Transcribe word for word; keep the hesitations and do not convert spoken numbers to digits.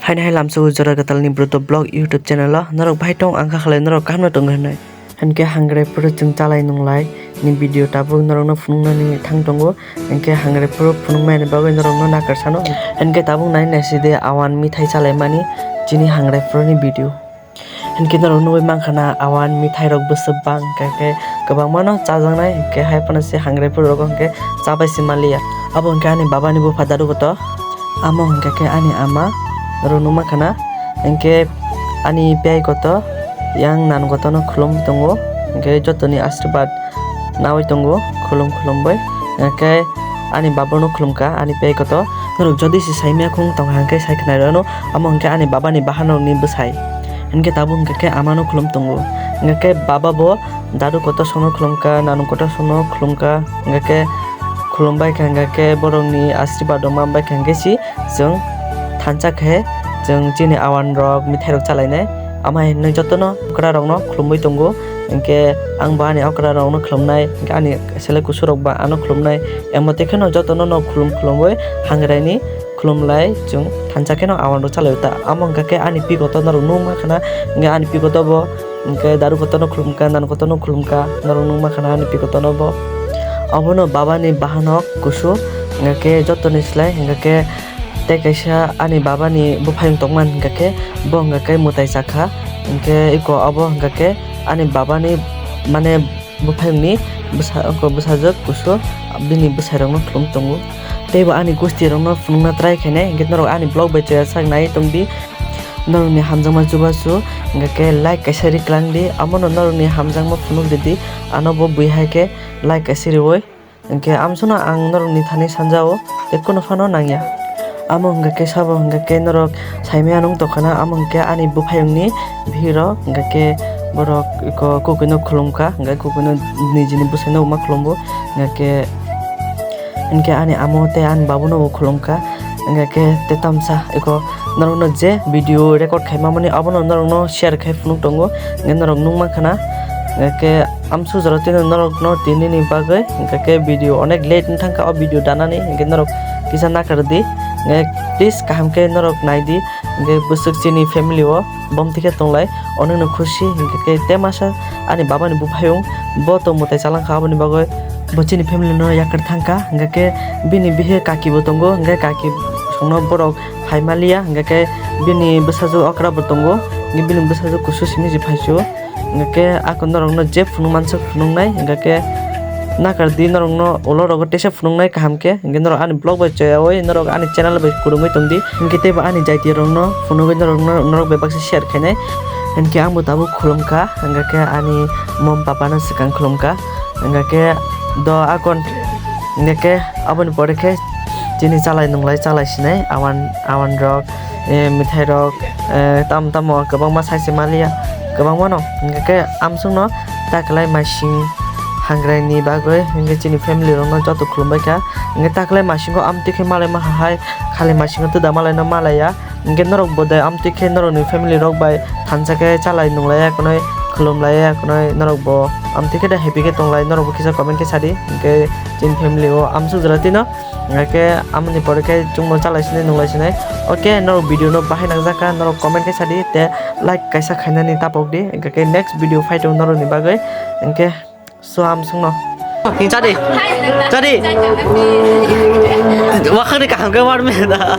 Haino hai lamsao Jora Kwtalni Broto Vlog YouTube channel o norok bahai tong, ang kha khlai norok kaham no tongo hinwi. Hinkhe hangrai phuru chwng chalai nunglai ni video tabuk norokno phunuknani thang tongo. Hinkhe hangrai phuru phunukmani bagwi norokno nakar sano. Hinkhe tabuk nai naisidi awan mithai chalaimani chini hangrai phuruni video. Hinkhe norok nugwi mankha na awan mithai rok bwswk bang, hinkhe kwbangma no chajaknai, hinkhe hai phano se hangrai phuru rogo hinkhe chabai se manliya. Abo hinkhe ani baba ni bupha daru kotor, amo hinkhe khe ani ama, norok nugwi mankha na, hinkhe ani biyai kotor yang nan kotor no khulumwi tongo, hinkhe joto ni ashirbad nawi tongo khulum khulumwi, hinkhe ani baba no khulumkha ani biyai kotor. Norok jodi se saimaya khung tongkha hinkhe sai khwnai rwno, amo hinkhe ani baba ni bahan rok ni bwsai. Hinkhe tabuk hinkhe khe ama no khulum tongo. Hinkhe khe baba bo daru kotor songno khulumkha, nanu kotor songno khulumkha. Hinkhe khe khulumbai kha hinkhe khe borok ni ashirbad rok manbai kha hinkhe si chwng thansa khe chwng chini awan rok mithai rok chalainai. Ama hinwi jotono okra rokno khulumwi tongo. Hinkhe ang bo ani okra rokno khulumnai, hinkhe ani selek kusu rok ba ano khulumnai. Emo twi kheno jotono no khulum khulumwi hangrai ni khulumlai chwng thansa kheno awan rok chalai ta. Amo hinkhe khe ani pi kotor norok nugwi mankha na, hinkhe ani pi kotor bo hinkhe daru kotor no khulumkha, nanu kotor no khulumkha, norok nugwi mankha na ani pi kotor no bo. Obono baba ni bahan rok kusu, hinkhe khe joto ni slai hinkhe khe tei kaisa ani baba ni buphayung tongmani hinkhe khe bo hinkhe khe mwtai chakha, hinkhe eko obo hinkhe khe ani baba ni mane buphayungni bwsa-, oko bwsajwk kusu bini bwsairokno khulum tongo. Tei bo ani gostirokno phunukna try khainai, hinkhe norok ani vlog bai chaya sak nai tongdi. Norokni hamjakma chubachu hinkhe khe like kaisa ri kwlangdi, abono norokni hamjakma phunuk ridi, ano bo bui hai khe like kaisa riwi. Hinkhe amsukno ang norokni thani sanjao, tei kunu phano nangya. Amo hinkhe khe sabo hinkhe khe norok saimaya nung tongkhana, amo hinkhe ani buphayungni bihiro hinkhe khe borok eko kukuino khulumkha, hinkhe kukuino nijini bwsaino ma khulumbo, hinkhe khe, hinkhe ani amo tei ani babuno bo khulumkha, hinkhe khe tei tamsa eko norokno je video record khaima mani abono norokno share khai phunuk tongo, hinkhe norok nung mankhana, hinkhe khe Amsuk jora tini norokno tinini bagwi hinkhe khe video onek late wng thangkha o video danani, hinkhe norok kisa nakardi, hinkhe please kaham khe norok naidi, hinkhe bwswk chini family o bomti khe tonglai, onekno khusi hinkhe khe tei masa ani babani buphayung bo to mwtai chalangkha, aboni bagwi bo chini family no yakar thangkha, hinkhe khe bini bihi kaki bo tongo, hinkhe kaki songno borok phai maliya, hinkhe khe bini bwsajwk okra bo tongo, hinkhe bini bwsajwk kusu simi se phaisu. Hinkhe ako norokno je phunuk mansa phunuknai, hinkhe khe nakardi norokno ulo rogo teisa phunuknai kaham khe, hinkhe norok ani vlog bai choyawi norok ani channel bai kwrwngwi tongdi, hinkhe teibo ani jaiti rokno phunugwi norokno, norok bai baksa share khainai, hinkhe angbo tabuk khulumkha, hinkhe khe ani mom papa no swkang khulumkha, hinkhe khe do akon, hinkhe khe aboni pore khe chini chalai nunglai chalai sinai awan, awan rok. Eh, mithai rok, eh, tamo tamo kwbangma sai se maliya, kwbangma no. Hinkhe khe amsukno taklai masing hangrai ni bagwi, hinkhe chini family rokno joto khulumbai kha. Hinkhe taklai masingo amtwi khe malai ma hai, khali masingo twda malai no malaiya. Hinkhe norok bo de amtwi khe norokni family rok bai thansa khe chalai nunglaiya, khwnwi khulumlaiya, khwnwi norok bo amtwi khe de happy khe tonglai, norok bo kisa comment khe sadi. Hinkhe chini family o amsuk jora tino. Hingke amoni pore khe chwngno chalai sinai nunglai sinai. Oke, norok video no bahai nangjakha, norok comment khe sadi, tei like kaisa khainani tapok di. Hingke next video phai tongo norokni bagwi. Hingke so amsongno. Chadi. Chadi. Wakhani kaham khe warme da.